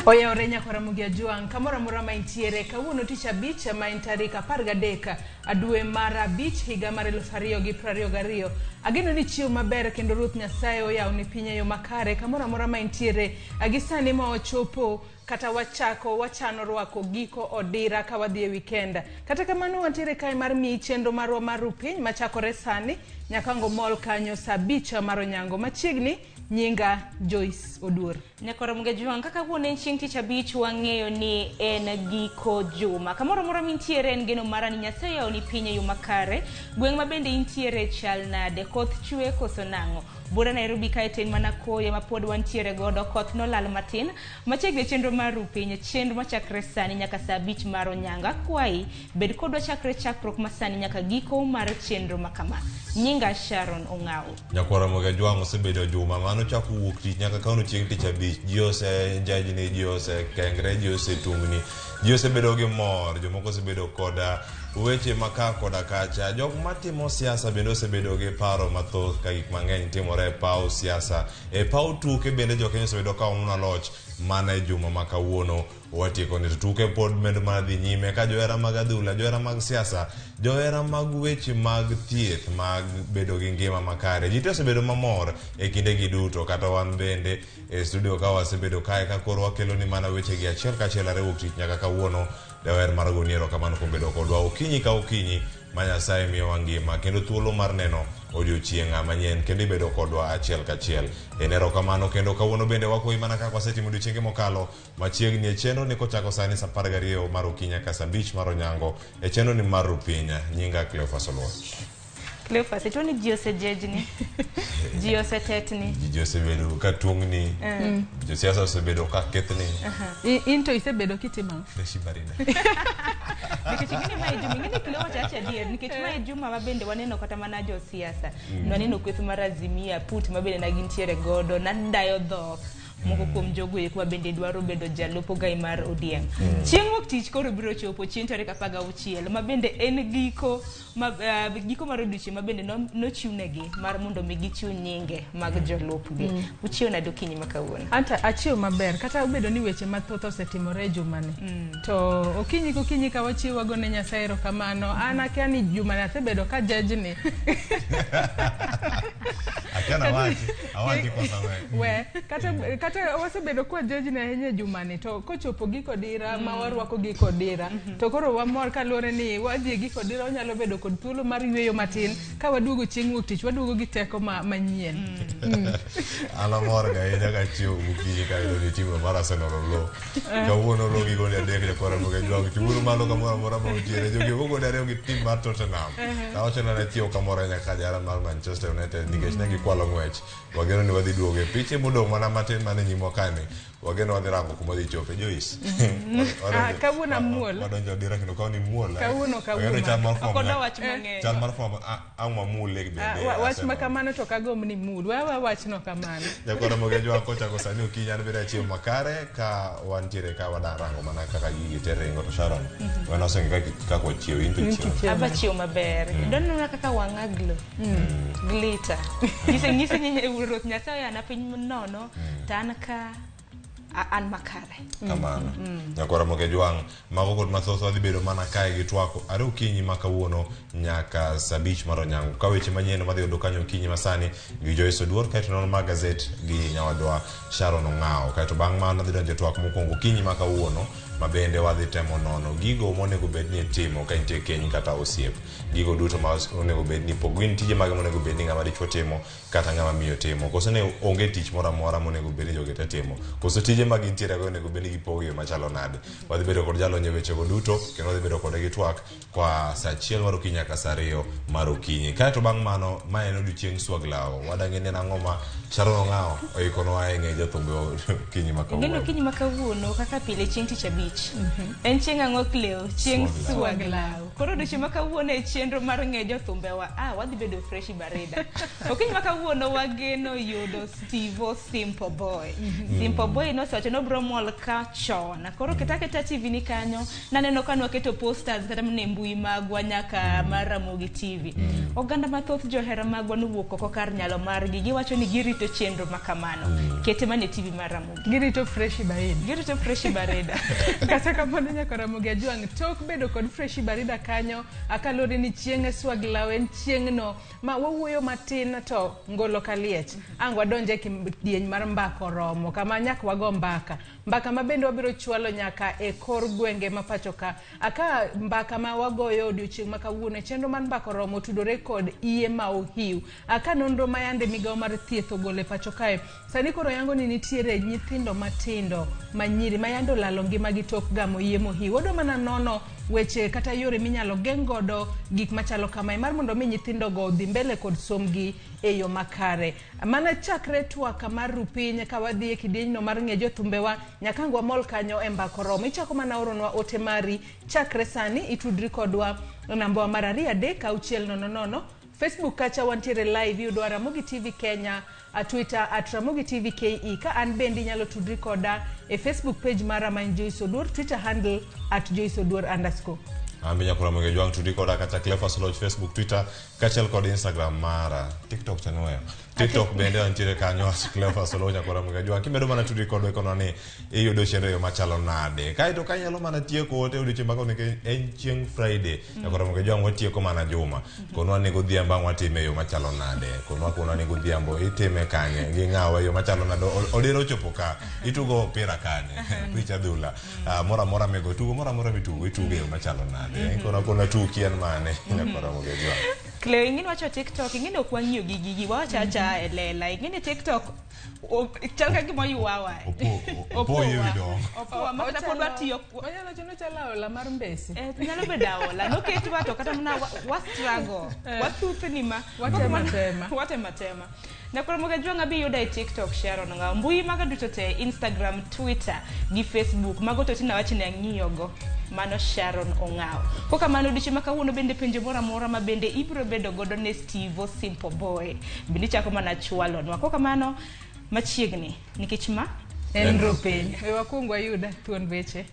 Oyawore nyaka Ramogi Ajwang' kamoro amora ma intiere kawuono tich abich ma en tarik 13 dwe mar abich higa mar 2022. Ageno ni chiew maber kendo Ruoth Nyasaye oyawni piny e yo makare kamoro amora ma intiere gi sani ma wachopo kata wachako wachano rwako giko odira ka wadhi e weekend. Kata kamano wantiere kae mar miyi chenro marwa mar rupiny machakore sani nyaka ango mol kanyo saa abich mar onyango machiegni. Nyinga Joyce Oduor. Nyakoro Mgejwang', kaka wuon en chieng' tich abich wang'eyo ni en giko juma. Kamoro amora mintiere en geno mara ni Nyasaye oyawoni piny e yo makare. Gweng' ma bende intiere chal nade? Koth chwe koso nang'o? Buora Nairobi kae to en mana koyo ma pod wantiere godo, koth nolal matin. Machiegni e chenro mar ru piny, chenro machakre sani nyaka saa abich mar onyango. Akwayi, bed kodwa chakre chakruok ma sani nyaka giko mar chenro ma kama. Nyinga Sharon Ong'awo. Nyakwar Ramogi Ajwang' osebedo juma mano chako wuok tich nyaka kawuono chieng' tich abich. Ji osejajni, ji osekengre, ji osetungni, ji osebedo gi mor, jomoko osebedo koda weche ma ka koda kacha. Jok matimo siasa bende osebedo gi paro mathoth ka gik mang'eny timore e paw siasa. E paw tuke bende jokenya osebedo ka omonwa loch mana e juma ma kawuono watieko ni to tuke pod medo mana dhi nyime ka johera mag adhula, johera mag siasa, johera mag weche mag thieth mag bedo gi ngima makare. Ji te osebedo mamor e kindegi duto kata wan bende e studio ka wasebedo kae ka koro wakelo ni mana weche gi achiel kachiel are wuok tich nyaka kawuono. Daher mar goni erokamano kuom bedo kodwa okinyi ka okinyi ma Nyasaye miyowa ngima kendo thuolo mar neno odiochieng' manyien kendo ibedo kodwa achiel kachiel. En erokamano kendo kawuono bende wakwayi mana kaka wasetimo odiochienge mokalo machiegni e chenro ni kochako sani saa 12 mar okinyi nyaka saa 5 mar onyango e chenro ni mar Rupiny. Nyinga Cleophas Oluoch. Cleophas, ituo ni ji osejejni, ji osetetni. Ji osebedo ka tungni, josiasa osebedo ka kethni. In to isebedo kitimo ang'o? Freshi barida. Nikech ing'eni mae juma, ing'eni Cleo wacho acha adier, nikech mae juma ma bende waneno kata mana josiasa. Nwaneno kweth mar Azimia, put ma bende ne gintiere godo, nadayo dhok. Moko kuom jogo eko ma bende dwaro bedo jalup ogai mar ODM. Chieng' wuok tich koro biro chopo chieng' tarik 16 ma bende en giko ma, giko mar odiochieng' ma bende nochiwnegi mar mondo mi gichiw nyinge mag jolupgi. Uchiew nade okinyi ma kawuono? Anta achiew maber kata obedo ni weche mathoth osetimore e jumani. To okinyi kokinyi ka wachiew wagone Nyasaye erokamano. An akia ni jumani asebedo ka jejni. Akia na wachi, awachi kosa we. We, kata wasebedo kwa jejni ahinya e jumani to kochopo giko dira ma warwako giko dira to koro wamor kaluwore ni wadhi e giko dira wanyalo bedo kod thuolo mar yueyo matin ka waduogo chieng' wuok tich waduogo gi teko manyien. An amor ga ahinya ka chiew gokinyi ka ayudo ni tim mar Arsenal olo. Kawuono olo gi gonde adek nyakwar Ramogi Ajwang'. Chung'uru malo kamoro amora ma untiere. Jogi ogo gonde ariyo gi tim mar Tottenham. Awacho ni nachiew kamoro ahinya ka jahera mar Manchester United nikech ne gikwalo ng'wech. Wageno ni wadhi duogo e piche modong' mana matin mane nyimwa kani. Wageno wadhi rango kuma wadhi chope. Joyce. Kawuono amuol. Wadonjo dira kendo kawuono imuol. Kawuono ok awuo Wageno chal mar form. Ok odwa wach mang'eny. Chal mar form ang' wamule bende. Wach ma kamano to kagomb ni mul. We aweya wachno kamano. Nyakwar Ramogi Ajwang' kochako sani okinyi an bende achiew makare ka wantiere ka wada rango mana kaka gigi te ringo to Sharon. Wan waseng'e kaka wachiew in to ichiew. Aba chiew maber. Doneno kaka wang'a glow. Glitter. Nyise nyise ni Ruoth Nyasaye ana piny nono to an ka an makare. Kamano. Nyakwar Ramogi Ajwang' mago kod mathoth wadhi bedo mana kae gi twak are okinyi ma kawuono nyaka saa abich mar onyango. Ka weche manyien wadhi yudo kanyo okinyi masani gi Joyce Oduor kaeto nono mar gazet gi nyawadwa Sharon Ong'awo. Kaeto bang' mano wadhi donjo e twak mokwongo okinyi ma kawuono ma bende wadhi temo nono gigo monego bed ni itimo ka nitie keny kata osiep. Gigo duto ma onego bed ni pogo gin tije mage monego bed ni ng'ama dichuo timo kata ng'ama miyo timo. Koso ne onge tich moro amora monego bed ni jogi te timo. Koso tije ma gintiere go onego bed ni gipogo e yo machalo nade. Wadhi bedo kod jalony e wechego duto kendo wadhi bedo kode gi twak kwa saa achiel mar okinyi nyaka saa ariyo mar okinyi. Kaeto bang' mano, ma en odiochieng' Swaglaw. Wadang'e ni en ang'o ma Sharon Ong'awo oikonwa e ng'e jothumbe okinyi ma Ing'eni kawuono. okinyi ma kawuono kaka pile chieng' tich abich. En chieng' ang'o Cleo? Chieng' Swaglaw. Swaglaw. Koro odiochieng' ma kawuono e chenro mar ng'e jothumbewa, wadhi bedo freshi barida. Okinyi ma kawuono wageno yudo Stevo Simple Boy. Simple Boy nosewacho ni obiro mol ka chon. Koro keta aketa TV ni kanyo, naneno ka nwaketo posters kata mana e mbui magwa nyaka mar Ramogi TV. Oganda mathoth johera magwa nowuok oko kar nyalo margi, giwacho ni girito chenro ma kamano. Kete mana e TV mar Ramogi. Girito freshi barida. Girito freshi barida. Kata kamano nyaka Ramogi Ajwang' tok bedo kod freshi barida kanyo akalore ni chieng' Swaglaw en chieng'no ma wawuoyo matin to ngolo kaliech. Ang' wadonje kidieny mar mbaka oromo kama nyaka wago mbaka. Mbaka ma bende wabiro chwalo nyaka e kor gwenge ma pacho ka. Aka mbaka ma wagoyo odiochieng' ma kawuono e chenro mar mbaka oromo tudore kod iye ma ohiu. Aka nonro ma yande migawo mar thieth ogolo e pacho kae. Sani koro yango ni nitiere nyithindo matindo ma nyiri ma yande olalo ngimagi tok gamo iye mohiu. Wadwa mana nono weche kata yore minyalo geng' godo gik machalo kamae mar mondo mi nyithindogo odhi mbele kod sombgi e yo makare. Mana chakre twak mar rupiny ka wadhi e kidienyno mar ng'e jothumbewa nyaka ang' wamol kanyo e mbaka oromo. Ichako mana oronwa ote mari chakre sani itudri kodwa e namba wa mar 2 3 6 0 0. Facebook kacha wantiere live iyudo Ramogi TV Kenya, a Twitter at Ramogi TV KE. Ka an bende inyalo tudri koda e Facebook page mara ma en Joyce Oduor, Twitter handle at Joyce Oduor underscore. An be nyaka Ramogi Ajwang' tudri koda kata Cleophas Oloch Facebook, Twitter kaachiel kod Instagram mara. TikTok cha nweyo. TikTok bende antiere kanyo at Cleophas Oloch nyaka Ramogi Ajwang'. Kimedo mana tudri kodwa ikono ni iyudo chenro e yo machalo nade. Kaeto ka inyalo mana tieko ote odiochieng' ma kawuono nikech en chieng' Friday. Nyaka Ramogi Ajwang' watieko mana juma. Konwa ni godhiambo ang' watime e yo machalo nade. Konwa konwa ni godhiambo itime kanye gi ng'awa e yo machalo nade. Odero ochopo ka itugo opira kanye. Pich adhula. Moro amora migo tugo moro amora mitugo itugo e yo machalo nade. Konwa konwa tuki en mane. Nyaka Ramogi Ajwang'. Cleo, ing'eni wacho TikTok, ing'eni ok wang'iyo gi gigi, wawacho acha e lela. Ing'eni TikTok chal ka gima oywawa. Opo ewi dong. Opowa ma kata pod watiyo. Onyalo wacho ni ochalo aola mar mbesi. Nyalo bedo aola. Noketwa to kata mana wa struggle. Wathuthni ma. Watema tema. Watema tema. Nyaka Ramogi Ajwang' abi yuda e TikTok Sharon Ng'awo. Mbui maga duto te, Instagram, Twitter gi Facebook. Mago to tina wach ni ang'iyogo. Mano Sharon Ong'awo. Kokamano odiochieng' ma kawuono bende penjo moro amora ma bende ibiro bedo godo ne Stevo Simple Boy. Bende ichako mana chwalonwa. Kokamano machiegni nikech ma en rupiny. We wakuong wayud thuon weche.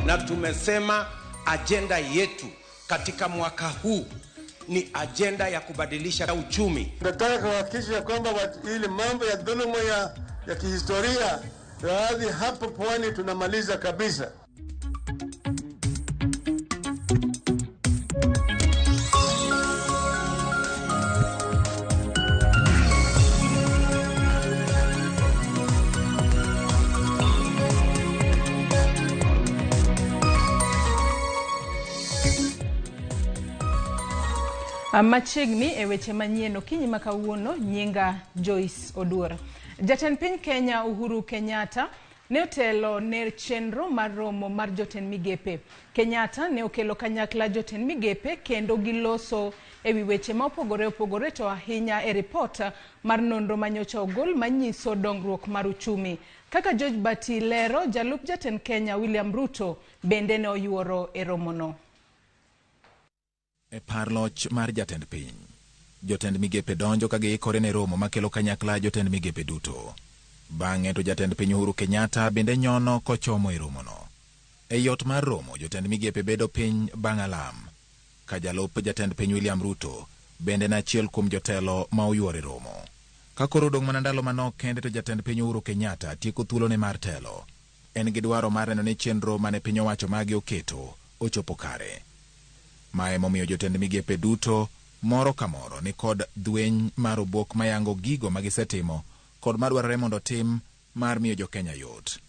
Na tumesema ajenda yetu katika mwaka huu ni ajenda ya kubadilisha uchumi. Nataka kuhakikisha kwamba ili mambo ya dhuluma ya kihistoria baadhi hapo pwani tunamaliza kabisa. Machiegni e weche manyien okinyi ma kawuono, nyinga Joyce Oduor. Jatend piny Kenya Uhuru Kenyatta ne otelo ne chenro mar romo mar jotend migepe. Kenyatta ne okelo kanyakla jotend migepe kendo giloso ewi weche ma opogore opogore to ahinya e ripot mar nonro manyocha ogol manyiso dongruok mar uchumi. Kaka George Bati lero, jalup jatend Kenya William Ruto bende ne oyuoro e romono. E par loch mar jatend piny, jotend migepe donjo ka giikore ne romo makelo kanyakla jotend migepe duto. Bang'e to jatend piny Uhuru Kenyatta bende nyono kochomo e romono. E ot mar romo, jotend migepe bedo piny bang' alam, ka jalup jatend piny William Ruto bende en achiel kuom jotelo ma oyuoro e romo. Ka koro odong' mana ndalo manok kende to jatend piny Uhuru Kenyatta tieko thuolone mar telo. En gi dwaro mar neno ni chenro mane piny owacho mage oketo ochopo kare. Ma emomiyo jotend migepe duto moro ka moro ni kod dhweny mar obok mayango gigo magisetimo kod madwarore mondo tim mar miyo jo-Kenya yot.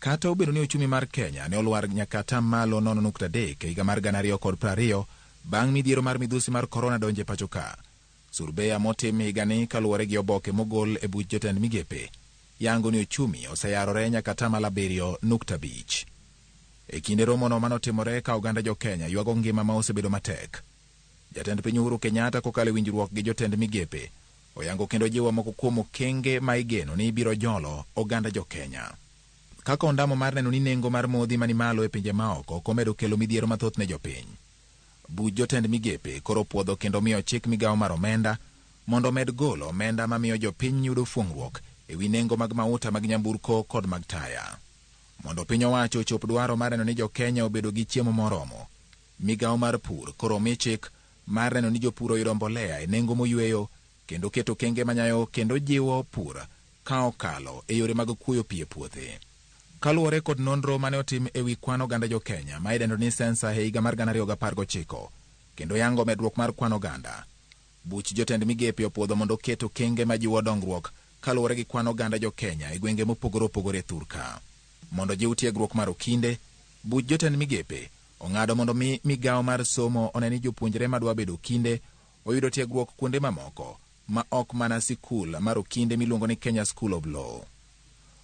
Kata obedo ni uchumi mar Kenya ne olwar nyaka atamalo 0.3 e higa mar 2020 bang' midhiero mar midhusi mar korona donjo e pacho ka. Surveya motim higani kaluwore gi oboke mogol e buch jotend migepe yango ni uchumi oseyarore nyaka atamalo 7.5. E kinde romono manotimore ka oganda jo-Kenya ywago ngima ma osebedo matek. Jatend piny Uhuru Kenyatta kokalo e winjruok gi jotend migepe oyango kendo jiwo moko kuom okenge ma igeno ni biro jolo oganda jo-Kenya. Kaka ondamo mar neno ni nengo mar modhi mani malo e pinje maoko ok omedo kelo midhiero mathoth ne jopiny. Buch jotend migepe koro puodho kendo miyo chik migawo mar omenda mondo omed golo omenda mamiyo jopiny yudo fuong'ruok e wi nengo mag mauta mag nyamburko kod mag taya. Mondo piny owacho ochop dwaro mar neno ni jo-Kenya obedo gi chiemo moromo, migawo mar pur koro omi chik mar neno ni jopur oyudo mbolea e nengo moyweyo kendo keto okenge manyayo kendo jiwo pur ka okalo e yore mag kuoyo pi e puothe. Kaluwore kod nonro mane otim e wi kwan oganda jo-Kenya ma idendo ni sensa e higa mar 2019 kendo yango medruok mar kwan oganda, buch jotend migepe opuodho mondo oket okenge majiwo dongruok kaluwore gi kwan oganda jo-Kenya e gwenge mopogore opogore e thurka. Mondo jiw tiegruok mar okinde, buch jotend migepe ong'ado mondo mi migawo mar somo one ni jopuonjre madwa bedo okinde oyudo tiegruok kuonde mamoko ma ok mana sikul mar okinde miluongo ni Kenya School of Law.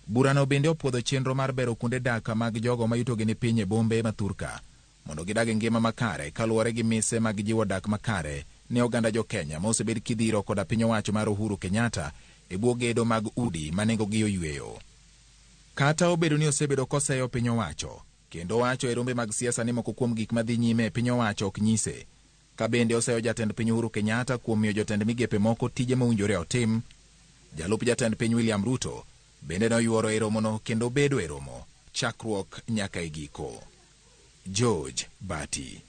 Burano bende opuodho chenro mar bero kuonde dak mag jogo ma yutogi ni piny e bombe ma thurka mondo gidag e ngima makare kaluwore gi mise mag jiwo dak makare ne oganda jo-Kenya ma osebed kidhiro koda piny owacho mar Uhuru Kenyatta e bwo gedo mag udi ma nengogi oyweyo. Kata obedo ni osebedo koseyo piny owacho kendo wacho e rombe mag siasa ni moko kuom gik madhi nyime e piny owacho ok nyise, ka bende oseyo jatend piny Uhuru Kenyatta kuom miyo jotend migepe moko tije mowinjore otim, jalup jatend piny William Ruto bende noyuoro e romono kendo bedo e romo chakruok nyaka e giko. George Bati,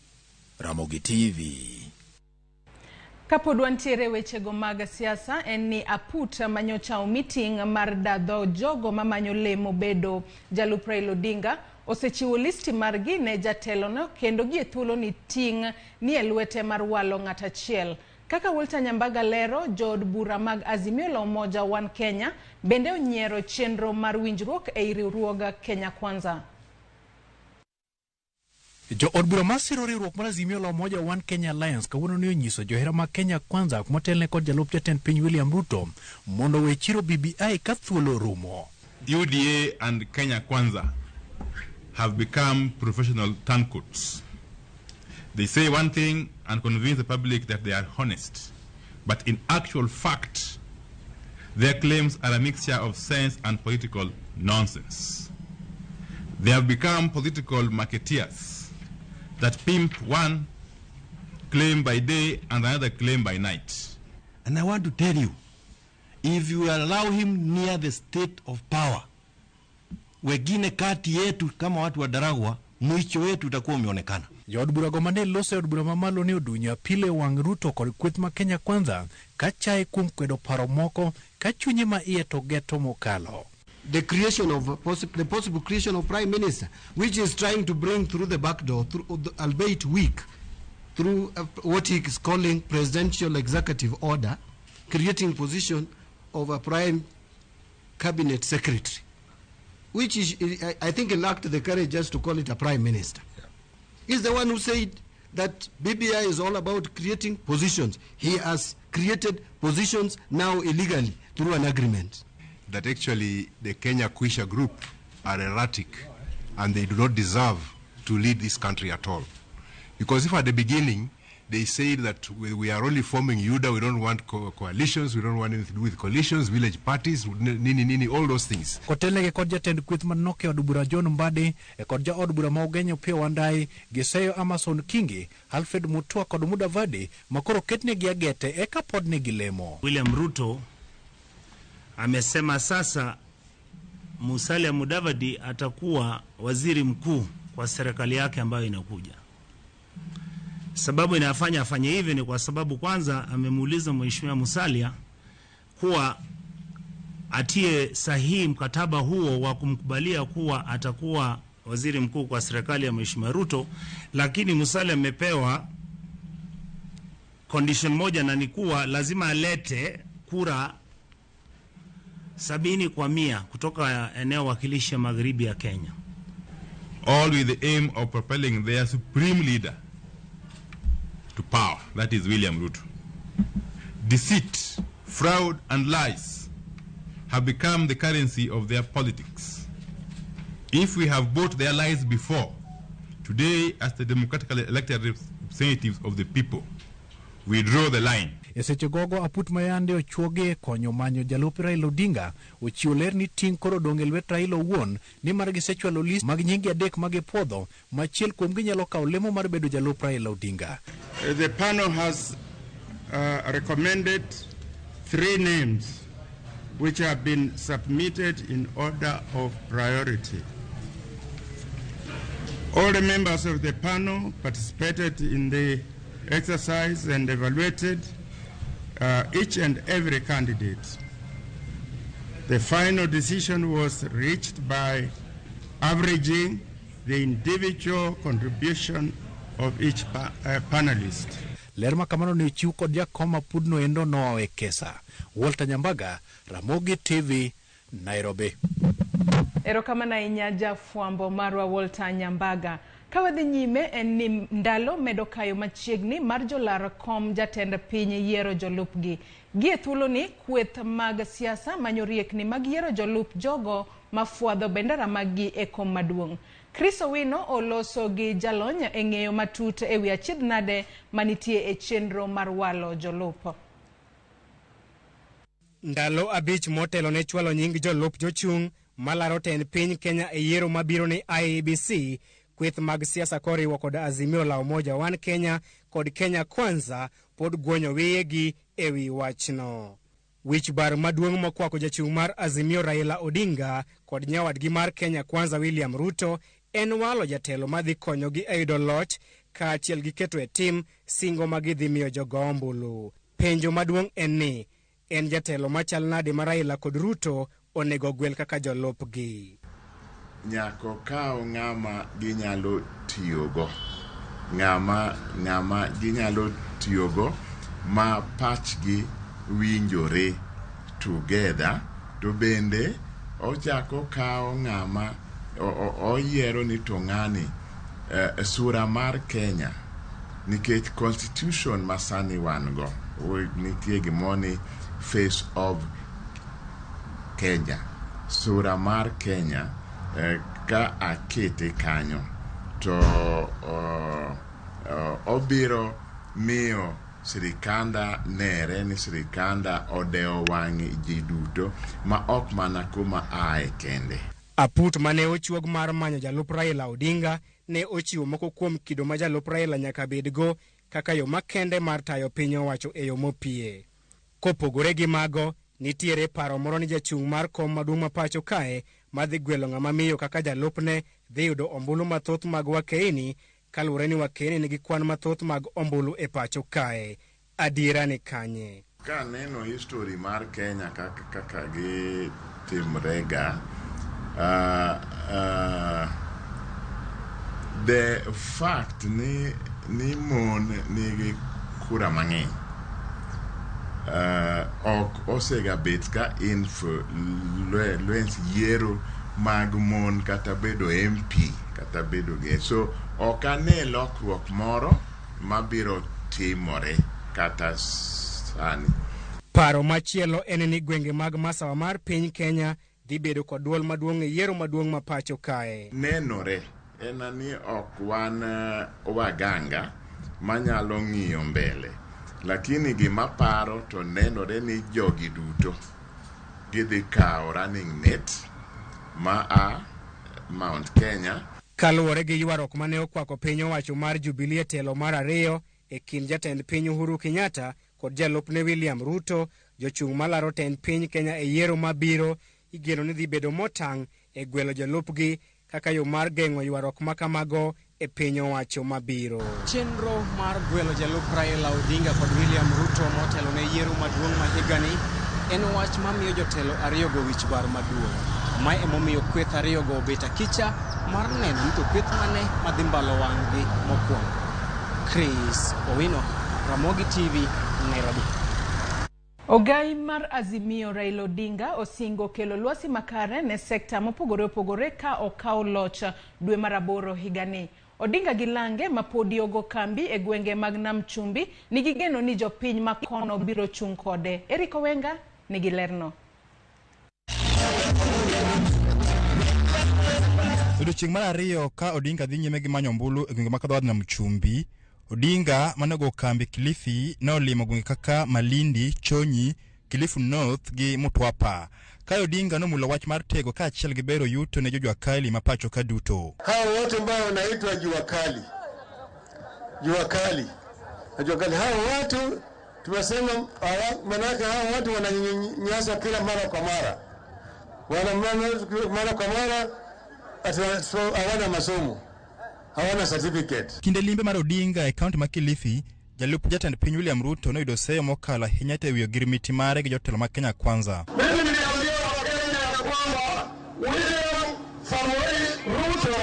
Ramogi TV. Kapod wantiere wechego mag siasa en ni aput manyocha omiting mar dadho jogo mamanyo lemo bedo jalup Raila Odinga osechiwo listi margi ne jatelono kendo gie thuolo ni ting' ni e lwete mar walo ng'at achiel. Kaka Walter Nyambaga lero, jood bura mag Azimio la Umoja One Kenya bende onyiero chenro mar winjruok ei riwruog Kenya Kwanza. Jo od bura masiro riwruok mar Azimio la Umoja One Kenya Alliance kawuono ne onyiso johera mag Kenya Kwanza motelne kod jalup jatend piny William Ruto mondo owe chiro BBI ka thuolo orumo. UDA and Kenya Kwanza have become professional turncoats. They say one thing and convince the public that they are honest, but in actual fact, their claims are a mixture of sense and political nonsense. They have become political marketeers that pimp one claim by day and another claim by night. And I want to tell you, if you allow him near the state of power, wengine kati yetu kama watu wa Daragwa, mwisho wetu utakuwa umeonekana. Jood burago mane loso e od bura mamalo ne odunyo apile wang' Ruto kod kweth ma Kenya Kwanza ka chaye kuom kwedo paro moko ka chunye ma iye to geto mokalo. The creation of the possible creation of prime minister, which is trying to bring through the back door, through, albeit weak, through what he is calling presidential executive order, creating position of a prime cabinet secretary, which is, I think he lacked the courage just to call it a prime minister. Yeah. He's the one who said that BBI is all about creating positions. He has created positions now illegally through an agreement. That actually the Kenya Kwisha group are erratic and they do not deserve to lead this country at all. Because if at the beginning they said that we are only forming UDA, we don't want coalitions, we don't want anything to do with coalitions, village parties, nini nini, all those things. Kotelnegi kod jatend kweth manok e od bura John Mbadi e kod jaod bura ma Ugenya Opiyo Wandayi, Giseyo Amason Kingi, Alfred Mutua kod Mudavadi makoro ketnegi agete eka pod negi lemo. William Ruto amesema sasa Musalia Mudavadi atakuwa waziri mkuu kwa serikali yake ambayo inakuja. Sababu inafanya afanye hivi ni kwa sababu kwanza amemuuliza Mheshimiwa Musalia kuwa atie sahihi mkataba huo wa kumkubalia kuwa atakuwa waziri mkuu kwa serikali ya Mheshimiwa Ruto, lakini Musalia amepewa condition moja, na ni kuwa lazima alete kura 70% kutoka eneo wakilishi ya magharibi ya Kenya. All with the aim of propelling their supreme leader to power, that is William Ruto. Deceit, fraud and lies have become the currency of their politics. If we have bought their lies before, today as the democratically elected representatives of the people, We draw the line. E seche gogo aput ma yande ochuogi e konyo manyo jalup Raila Odinga ochiwo ler ni ting' koro odong' e lwet Raila owuon nimar gisechwalo list mag nyinge adek ma gipuodho ma achiel kuomgi nyalo kawo lemo mar bedo jalup Raila Odinga. The panel has recommended 3 names which have been submitted in order of priority. All the members of the panel participated in the exercise and evaluated each and every candidate. The final decision was reached by averaging the individual contribution of each panelist. Ler ma kamano ne ochiw kod jakom apudno endo Noah Wekesa. Walter Nyambaga, Ramogi TV, Nairobi. Erokamano ahinya jafwambo marwa Walter Nyambaga. Ka wadhi nyime en ni ndalo medo kayo machiegni mar jolar kom jatend piny yiero jolupgi. Gie thuoloni kweth mag siasa manyo riekni mag yiero jolup jogo mafwadho bendera maggi e kom maduong'. Chris Owino oloso gi jalony e ng'eyo matut ewi achiedh nade manitie e chenro mar walo jolup. Ndalo 5 motelo ne chwalo nying jolup jochung' malaro tend piny Kenya e yiero mabiro ni IEBC, kweth mag siasa koriwo kod Azimio la Umoja One Kenya kod Kenya Kwanza pod gwonyo wiyegi ewi wachno. Wich bar maduong' mokwako jachung' mar Azimio Raila Odinga kod nyawadgi mar Kenya Kwanza William Ruto en walo jatelo madhi konyogi e yudo loch kaachiel gi keto e tim singo ma gidhi miyo jogo ombulu. Penjo maduong' en ni en jatelo machal nade ma Raila kod Ruto onego gwel kaka jolupgi? Nyako kaw ng'ama ginyalo tiyogo, ng'ama ginyalo tiyogo ma pachgi winjore together, to bende ochako kawo ng'ama oyiero ni to ng'ani sura mar Kenya, nikech constitution masani wan go nitie gimoro ni face of Kenya, sura mar Kenya. Ka akete kanyo to obiro miyo sirikanda nere ni sirikanda odewo wang' ji duto ma ok mana kuma ae kende. Aput mane ochuog mar manyo jalup Raila Odinga ne ochiwo moko kuom kido ma jalup Raila nyaka bedgo kaka yo makende mar tayo piny owacho e yo mopie. Kopogore gi mago, nitiere paro moro ni jachung' mar kom maduong' ma pacho kae madhi gwelo ng'ama miyo kaka jalupne dhi yudo ombulu mathoth mag wakeini, kaluwore ni wakeini nigi kwan mathoth mag ombulu e pacho kae. Adiera ni kanye? Ka aneno history mar Kenya kaka gitimrega, the fact ni mon nigi kura mang'eny ok osega bet ka influence yiero mag mon kata bedo MP kata bedo ge. So ok ane lokruok moro mabiro timore kata sani. Paro machielo en ni gwenge mag masawa mar piny Kenya dhi bedo kod duol maduong' e yiero maduong' ma pacho kae. Nenore en ni ok wan waganga manyalo ng'iyo mbele, lakini gima paro to nenore ni jogi duto gidhi kawo running mate ma a Mount Kenya. Kaluwore gi ywaruok mane okwako piny owacho mar Jubilee e telo mar 2 e kind jatend piny Uhuru Kenyatta kod jalupne William Ruto, jochung' malaro tend piny Kenya e yiero mabiro igeno ni dhi bedo motang' e gwelo jolupgi kaka yo mar geng'o ywaruok ma kamago e piny owacho mabiro. Chenro mar gwelo jalup Raila Odinga kod William Ruto motelo ne yiero maduong' ma higani en wach mamiyo jotelo ariyogo wich bar maduong'. Mae emomiyo kweth ariyogo obet akicha mar neno ni to kweth mane madhi mbalo wang'gi mokwongo. Chris Owino, Ramogi TV, Nairobi. Ogai mar Azimio Raila Odinga osingo kelo lwasi makare ne sekta mopogore opogore ka okawo loch dwe mar 8 higani. Odinga gi lange mapodi ogo kambi e gwenge mag Nam Chumbi nigi geno ni jopiny makono biro chung' kode. Eric Owenga nigi lerno. Odiochieng' mar 2 ka Odinga dhi nyime gi manyo ombulu e gwenge mag dhood Nam Chumbi, Odinga mane ogo kambi Kilifi ne olimo gwenge kaka Malindi, Chonyi, Kilifi North gi Mtwapa. Kae Odinga nomulo wach mar tego kaachiel gi bero yuto ne jojua kali ma pacho ka duto. Hao wote ambao wanaitwa jua kali, jua kali na jua kali, hao watu tumesema, manake hao watu wananyanyasa kila mara kwa mara, wana mara kwa mara hawana masomo, hawana certificate. Kinde limbe mar Odinga e kaunti ma Kilifi, jalup jatend piny William Ruto noyudo seyo mokalo ahinya e wi ogirimiti mare gi jotelo mag Kenya Kwanza. Mimi niliambia Wakenya ya kwamba William Samoei Ruto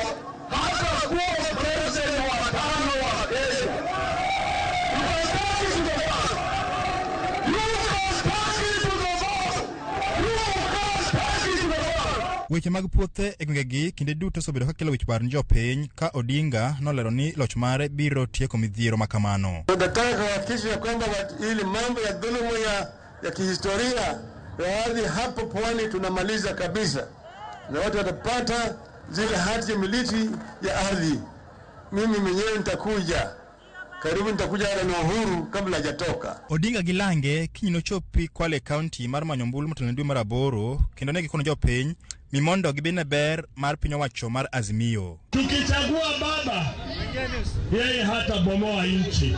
hatakuwa president wa tano wa Kenya. You can take it to the bank. You can take it to the bank. You can take it to the bank. Weche mag puothe e gwengegi kinde duto osebedo kakelo wich bar ne jopiny ka Odinga nolero ni loch mare biro tieko midhiero ma kamano. Tunataka kuhakikisha kwamba ili mambo ya dhulumu ya kihistoria ya ardhi hapo pwani tunamaliza kabisa, na watu watapata zile hati miliki ya ardhi. Mimi mwenyewe nitakuja karibu, nitakuja na Uhuru kabla hajatoka. Odinga gi lange kiny nochopi Kwale County mar manyo ombulu motelo ne dwe mar aboro kendo ne gikono jopiny mi mondo gibed ber mar piny owacho mar Azimio. Tukichagua baba, yeye hatabomoa nchi.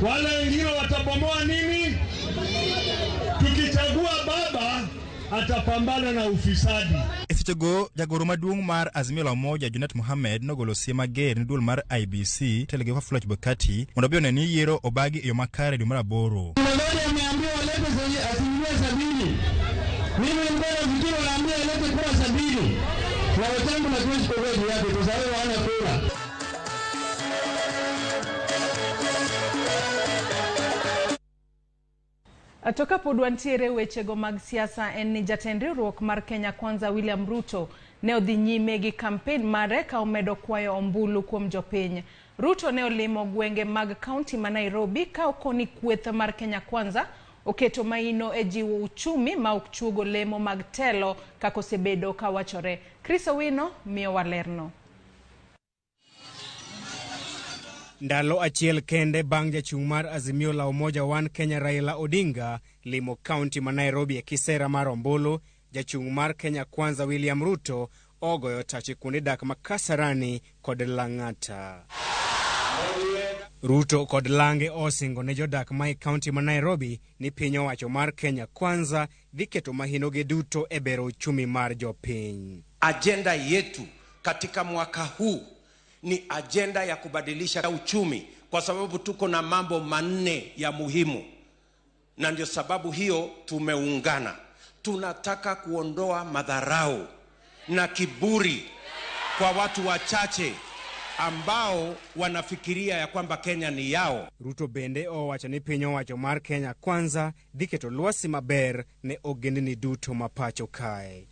Wale wengine watabomoa nini? Tukichagua baba, atapambana na ufisadi. E sechego jagoro maduong' mar Azimio la Umoja Junet Mohamed nogolo siem mager ne duol mar IEBC telo gi Wafula Chebukati mondo obi one ni yiero obagi e yo makare dwe mar aboro. Mudavadi ameambiwa alete 70%. Mimi nilikuwa nafikiri wanaambia alete kura 70. Na wenzangu hatuwezi kuongea juu yake kwa sababu hawana kura. To kapod wantiere wechego mag siasa en ni jatend riwruok mar Kenya Kwanza William Ruto ne odhi nyime gi kampen mare ka omedo kwayo ombulu kuom jopiny. Ruto ne olimo gwenge mag kaunti ma Nairobi ka okoni kweth mar Kenya Kwanza oketo maino e jiwo uchumi ma ok chuogo lemo mag telo kaka osebedo kawachore. Chris Owino miyowa lerno. Ndalo achiel kende bang' jachung' mar Azimio la Umoja One Kenya Raila Odinga limo kaunti ma Nairobi e kisera mar ombulu, jachung' mar Kenya Kwanza William Ruto ogoyo tach e kuonde dak ma Kasarani kod Lang'ata. Ruto kod lange osingo ne jodak ma e kaunti ma Nairobi ni piny owacho mar Kenya Kwanza dhi keto mahinoge duto e bero uchumi mar jopiny. Ajenda yetu katika mwaka huu ni ajenda ya kubadilisha uchumi, kwa sababu tuko na mambo manne ya muhimu, na ndio sababu hiyo tumeungana. Tunataka kuondoa madharau na kiburi kwa watu wachache ambao wanafikiria ya kwamba Kenya ni yao. Ruto bende owacho ni piny owacho mar Kenya Kwanza dhi keto lwasi maber ne ogendni duto ma pacho kae.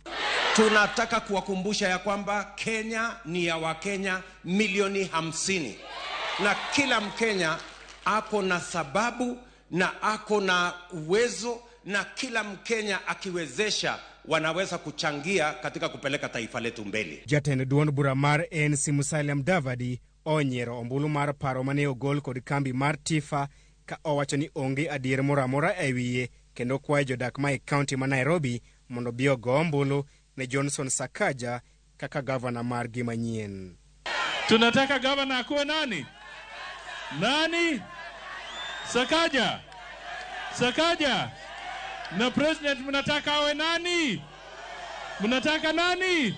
Tunataka kuwakumbusha ya kwamba Kenya ni ya Wakenya milioni 50, na kila Mkenya ako na sababu na ako na uwezo, na kila Mkenya akiwezesha wanaweza kuchangia katika kupeleka taifa letu mbele. Jatend duond bura mar ANC Musalia Mudavadi onyiero ombulu mar paro mane ogol kod kambi mar Tifa ka owacho ni onge adier moro amora e wiye, kendo kwayo jodak ma e kaunti ma Nairobi mondo bi ogo ombulu ne Johnson Sakaja kaka gavana margi manyien. Tunataka gavana akuwe nani? Nani? Sakaja. Sakaja. Na president mnataka awe nani? Mnataka nani?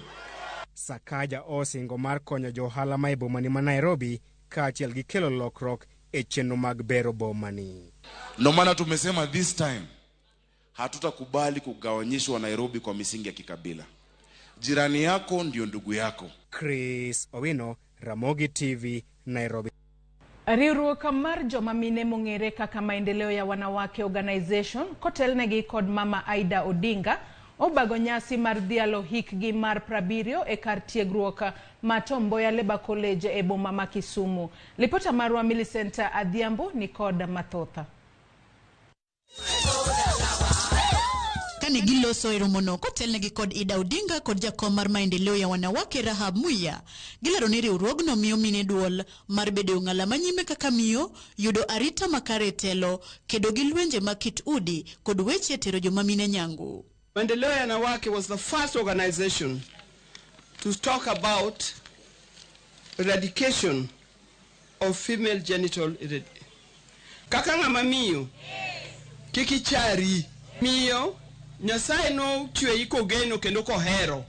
Sakaja osingo mar konyo johala ma e bomani ma Nairobi kaachiel gi kelo lokruok e chenro mag bero bomani. Ndio maana tumesema this time hatutakubali kugawanyishwa Nairobi kwa misingi ya kikabila. Jirani yako ndio ndugu yako. Chris Owino, Ramogi TV, Nairobi. Riwruok mar joma mine mong'ere kaka Maendeleo ya Wanawake Organization kotelnegi kod Mama Aida Odinga obago nyasi mar dhialo hikgi mar 70 e kar tiegruok ma Tom Mboya Labour College e boma ma Kisumu. Lipota marwa Millicent Adhiambo ni kod mathotha. Kane giloso e romono kotelnegi kod Ida Odinga kod jakom mar maendeleo ya wanawake Rahab Muya, gilero ni riwruogno miyo mine duol mar bedo e ong'ala manyime kaka miyo, yudo arita makare e telo, kedo gi lwenje mag kit udi kod weche tero joma mine nyangu. Maendeleo ya Wanawake was the first organization to talk about eradication of female genital Kaka ng'ama miyo, kik ichari. Miyo, Nyasaye nochweyi kogeno kendo kohero.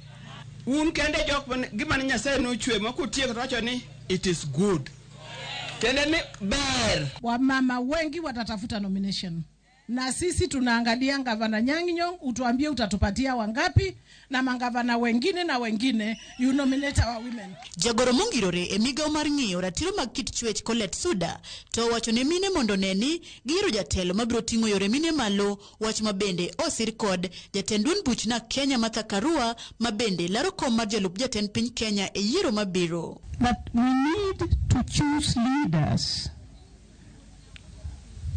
Un kende jok mane gima ne Nyasaye nochweyo ma kotieko to wacho ni it is good. Tiende ni ber. Wamama wengi watatafuta nomination na sisi tunaangalia gavana Anyang' Nyong'o, utuambie utatupatia wangapi, na mangavana wengine na wengine, you nominate our women. Jagoro mongirore e migawo mar ng'iyo ratiro mag kit chwech Colette Suda to owacho ne mine mondo one ni giyiero jatelo mabiro ting'o yore mine malo, wach ma bende osir kod jatend duond buch Narc Kenya Martha Karua ma bende laro kom mar jalup jatend piny Kenya e yiero mabiro. That we need to choose leaders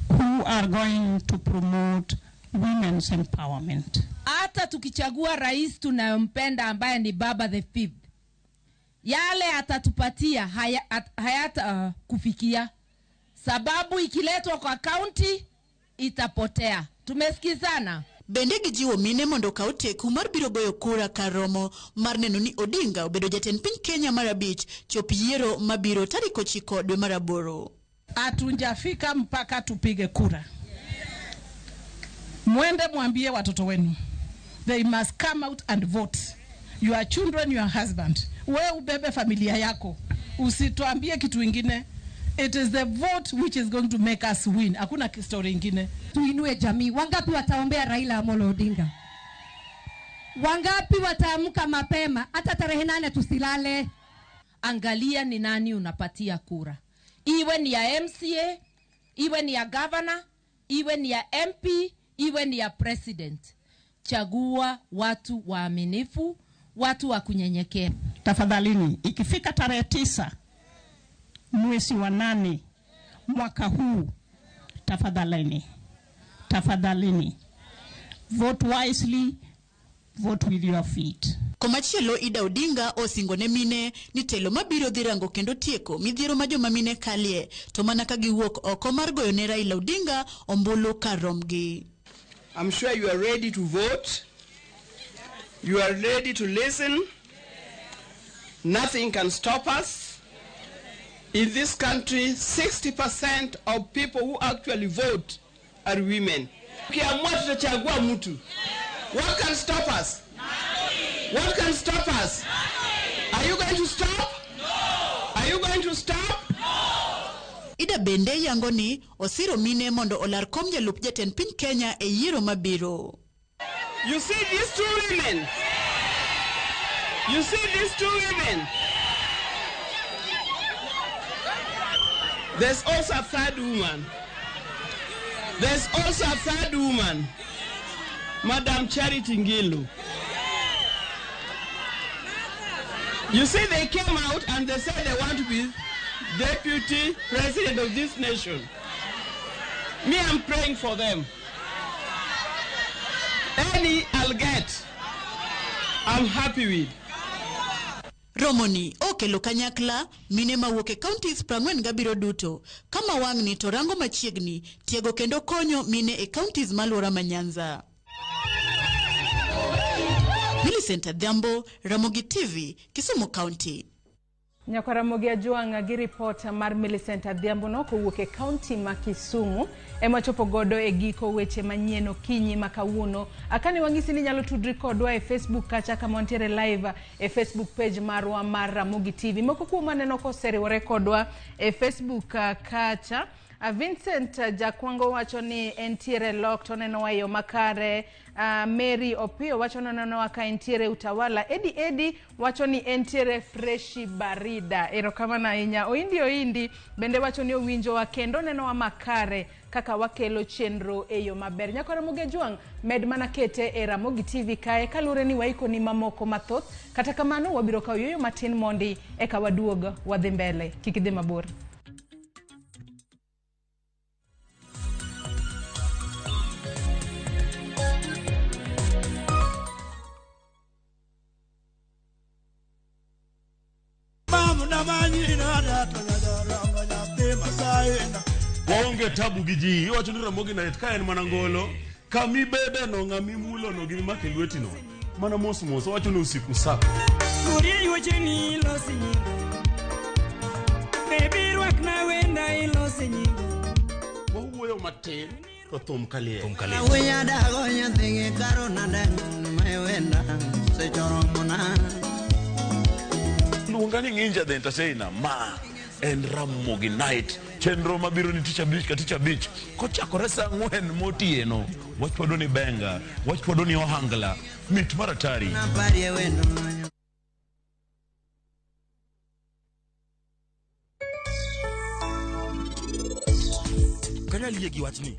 who are going to promote women's empowerment. Hata tukichagua rais tunayompenda ambaye ni Baba the Fifth, yale atatupatia hayata kufikia, sababu ikiletwa kwa county itapotea. Tumesikizana? Bende gijiwo mine mondo okaw teku mar biro goyo kura kar romo mar neno ni Odinga obedo jatend piny Kenya mar abich chop yiero mabiro tarik 9 dwe mar 8. Hatunjafika mpaka tupige kura. Mwende mwambie watoto wenu. They must come out and vote. Your children, your husband. We ubebe familia yako. Usituambie kitu ingine. It is the vote which is going to make us win. Hakuna story ingine. Tuinue jamii. Wangapi wataombea Raila Amolo Odinga? Wangapi wataamka mapema? Hata tarehe 8 tusilale. Angalia ni nani unapatia kura. Iwe ni ya MCA, iwe ni ya governor, iwe ni ya MP, iwe ni ya president. Chagua watu waaminifu, watu wa kunyenyekea. Tafadhalini, ikifika tarehe 9 mwezi wa 8 mwaka huu, tafadhalini, tafadhalini, vote wisely, vote with your feet. Komachielo Ida Odinga osingo ne mine ni telo mabiro dhi rango kendo tieko midhiero ma joma mine kalie, to mana ka giwuok oko mar goyo ne Raila Odinga ombulu kar romgi. I'm sure you are ready to vote. You are ready to listen. Nothing can stop us. In this country, 60% of people who actually vote are women. Ukiamua tutachagua mtu. What can stop us? What can stop us? Are you going to stop? Are you going to stop? Ida bende yango ni osiro mine mondo olar kom jalup jatend piny Kenya e yiero mabiro. You see these two women? You see these two women? There's also a third woman. There's also a third woman, Madam Charity Ngilu. You see, they came out and they said they want to be deputy president of this nation. Me, I'm praying for them. Any I'll get, I'm happy with. Romoni okelo kanyakla mine mawuok e counties 47 duto kama wang'ni to rango machiegni tiego kendo konyo mine e counties maluora ma Nyanza. Millicent Adhiambo, Ramogi TV, Kisumu County. Nyakwa Ramogi Ajwang' gi ripot mar Millicent Adhiambo no kowuok e county ma Kisumu ema chopo godo e giko weche manyien okinyi ma kawuono. Akane wang'isi ni nyalo tudri kodwa e Facebook kacha kama wantiere live e Facebook page marwa mar Ramogi TV. Moko kuom aneno koseriwore kodwa e Facebook kacha. Vincent Jakwango wacho ni entiere lok to onenowa e yo makare. Mary Opiyo wacho ni onenowa ka entiere Utawala. Edi Edi wacho ni entiere freshi barida. Erokamano ahinya. Oindi Oindi bende wacho ni owinjowa kendo onenowa makare kaka wakelo chenro e yo maber. Nyakwa Ramogi Ajwang' med mana kete e Ramogi TV kae kaluwore ni waikoni mamoko mathoth. Kata kamano wabiro kawo yueyo matin mondi eka waduog wadhi mbele. Kik idhi mabor. Waonge tabu gi ji, iwacho ni Ramogi Night ka en mana ngolo, kamibede no ng'ama imulo no gi mimako e lweti no, mana mos mos, owacho ni usiku sako. Kurie yuocheni ilosi nyingo. Baby rwakna wenda ilosi nyingo. Wawuoyo matin to thum kaliel. Thum Winya dago nyathigi karo nade mewenda sechoromona. Luonga ni Nginja the Entertainer, ma en Ramogi Night, chenro mabiro ni tich abich ka tich abich kochakore saa 4 motieno. Wachwado ni benga, wachwado ni ohangla, mit mar atari. Naparie wendo. Kanyal yie gi wachni.